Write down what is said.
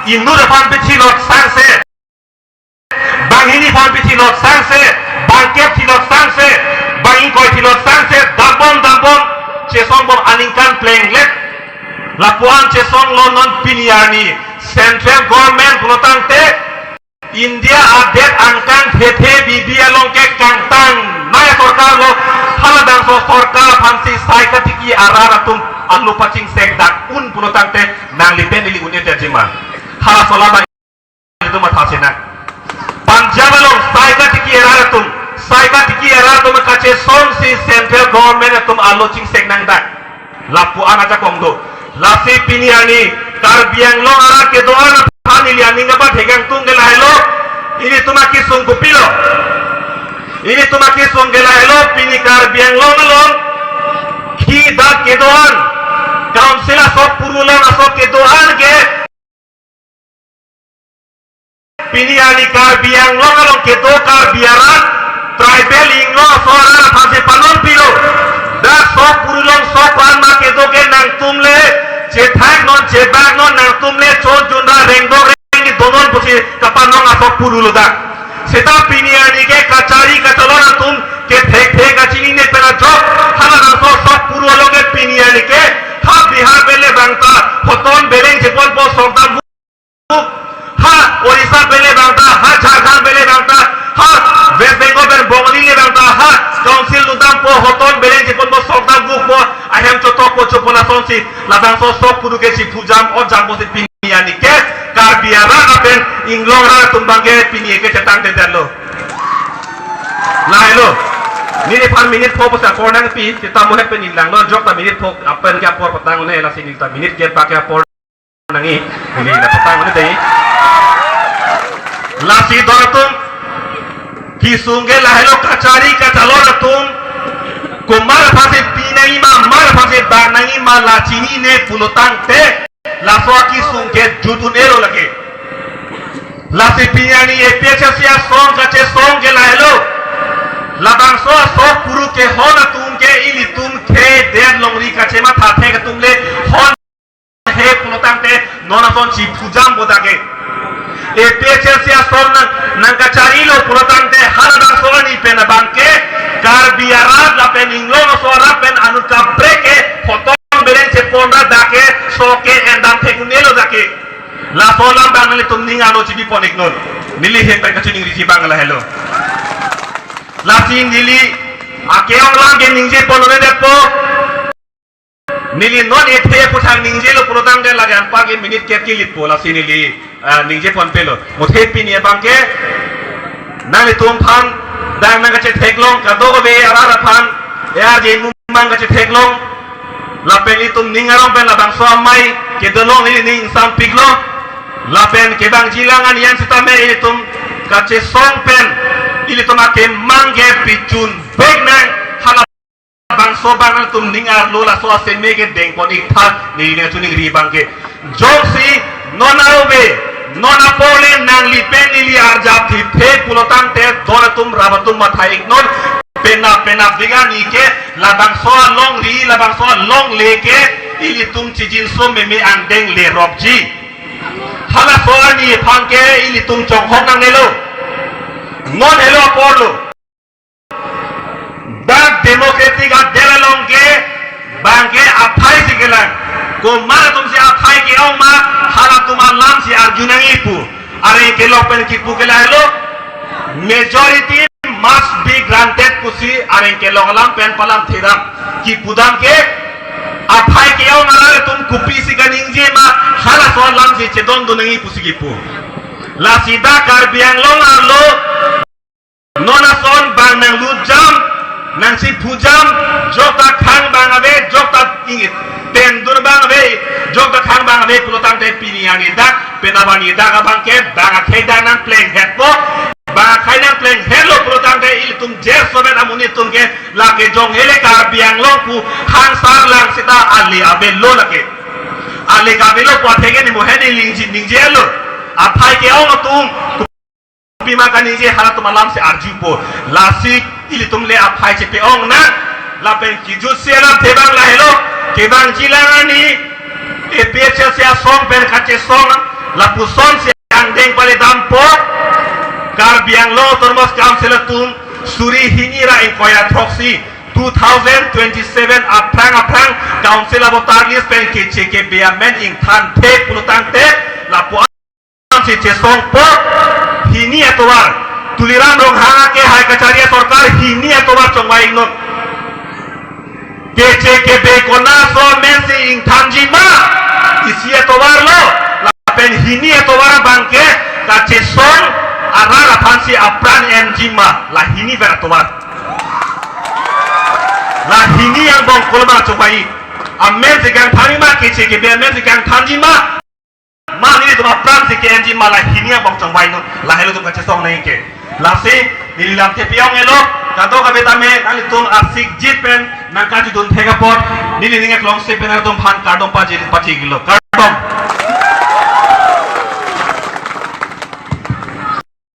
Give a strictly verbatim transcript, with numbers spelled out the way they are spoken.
inut aphan pithilot sangse, banghini aphan pithilot sangse, bangkep thilot sangse, bang ingkoi thilot sangse, dambom dambom chesongbom aningkan plenglet. Lapuan chesonglo non pini arni. Central government pulotangte India adet angkang thethe bibi along ke kangtang nai sorkar lo, halabangso sorkar aphansi sai katiki arat atum alo pachingsek dak un pulotangte nangli pen neli un-edetji ma. Halaso alam itum matha sinang. Punjab along sai katiki arat atum, sai katiki arat atum kachesongsi central government atum alo chingsek nangdak. Lapuan ajakong do. Lasi pini arni Karbi Anglong arat kedo-an aphan neli aning abat hekang tung ke lahelo. Ilitum akesung kopilo? Ilitum akesung ke lahelo, pini Karbi Anglong along khi dak kedo-an, council asok puru along asok kedo-an ke pini arni Karbi Anglong along kedo Karbi arat, tribal inglong aso arat aphansi panon pilo. Dak sok puru along sok ko-an ma kedo ke nangtum le chethak non chebak non, nangtum le chojun ra rengdok rengni donon pusi kapanong asok puru lo dak. Seta pini arni ke kachari kachalon atum ke thekthek kachinine pen ajok, halabangso sok puru along ke pini arni ke ha Bihar pen le bangta hoton beleng cheponpo sokdam ha Orissa pen le bangta, ha Jharkhand pen le bangta, ha West Bengal pen Bongali le bangta, ha council dundampo hoton beleng cheponpo sokdam bukpo, ahem chotokpo chopon asonsi labangso sok puru ke si phujam otjampo si pini arni ke Karbi arat lapen inglong arat atum abang ke pini ke chetangtedetlo. Lahelo. Neliphan minute pho pusi apor nangpi, seta muhet pen inglanglo, jokta minute pho apen ke apor patang ne, lasi nelita minute ke bak ke apor nangji, neli la patang ne dei. Lasi don atum, kesung ke lahelo, kachari kachalon atum komat aphansi pi nangji ma, komat aphansi bak nangji ma, la chinine pulotangte laso akesung ke jut un-elo lake. Lasi pini arni A P H L C asong kachesong ke lahelo. Labangso asok puru kehon atum ke ilitum ke den longri kachematha thek atum le hon he pulotangte non asonsi phujampo dak ke. A P H L C asong nang, nangkacharilo pulotangte halabangso arni pen abang ke Karbi arat lapen inglong aso arat pen anut kaprek ke hoton beleng chepon ra dak ke sok ke endam thek un-elo dak ke. Laso alam abang nelitum ning arlo chibipon iknon. Neli ahin pen kachiningriji abang lahelo. Lasi neli ake-ong alam ke ningjeponlonedetpo. Neli non ethe aphuthak ningjelo pulotangte lake anparke minute ke kilitpo, lasi neli, ah, ningjeponpelo. Muthe pini abang ke nanglitum aphan dak nangkachetheklong kadokave arat aphan, ya je mumang kachetheklong. Lapen itum ning arong pen labangso amei kedolong ili ning sampiklo. Lapen kevangjilang an yen sitame ilitum kachesong pen ilitum akemang ke pichun bek nang, halabangso abang nangtum ning arlo laso aseme ke dengpon iktha, neli nangchiningri abang ke. Jongsi non arve, non apor le nangli pen neli arjap thiphe pulotangte don atum rap atum matha iknon, penap penapdik arni ke labangso alongri, labangso alongle ke ilitum chijinso meme angdeng leropji. Halaso arni aphan ke ilitum chonghong nangnelo. Non helo aporlo. Dak democratic adet along ke abang ke aphai si kelang. Komat atumsi aphai ke-ong ma, halatum alamsi arju nangji pu. Areng kelok pen kipu ke lahelo. Majority must be granted pusi areng kelok alam pen palamthe dam. Kipudam ke aphai ke-ong arat atum kopisi kaningje ma, halaso alamsi chedondun nangji pusi kipu. Lasi dak Karbi Anglong arlo non ason abang nanglutjam, nangsi phujam, jokta khang abang ave, jokta ingit tendur abang ave, jokta khang abang ave pulotangte pini arni dak, penap arni dak abang ke bang akhei dak nangplenghetpo, bang akhei nangplenghetlo pulotangte ilitum jer soben amonit atum ke lake jong hele Karbi Anglong pu hangsar lang seta ale avelo lake. Ale kavelo pu atheke ni mohen ni ningje, ningjelo. Aphai ke-ong atum pima kaningje halatum alamsi arjupo. Lasi ilitum le aphai chepe-ong nang. Lapen kijutsi alamthe abang lahelo. Kevangjilang arni A P H L C asong pen kachesong Lapuson si angdeng pale dampo. Karbi Anglong Autonomous Council atum suri hini ra ingkoi ra throksi two thousand twenty-seven aphrang aphrang Council a-voter list pen K C K B amen ingthanthe pulo tangte lapu-an si chesongpo. Hini atovar, Tuliram Ronghang ke hai kachari asorkar hini atovar chongvai non. K C K B konat aso amen si ingthanji ma, isi atovar lo, lapen hini atovar abang ke kachesong arat aphan si apran enji ma, la hini ver atovar. La hini angbong kolma chongvai. Amen si kangthanji ma, K C K B amen si kangthanji ma. Ma nelitum apran si ke-enji ma, la hini angbong chongvai non, lahelo itum kachesong nangji ke. Lasi neli lamthe pi-ong-elo, kadokave tame nanglitum asikjit pen nangkachedun thek apot neli ning aklong si pen nanglitum aphan kardom paji pachiglo. Kardom.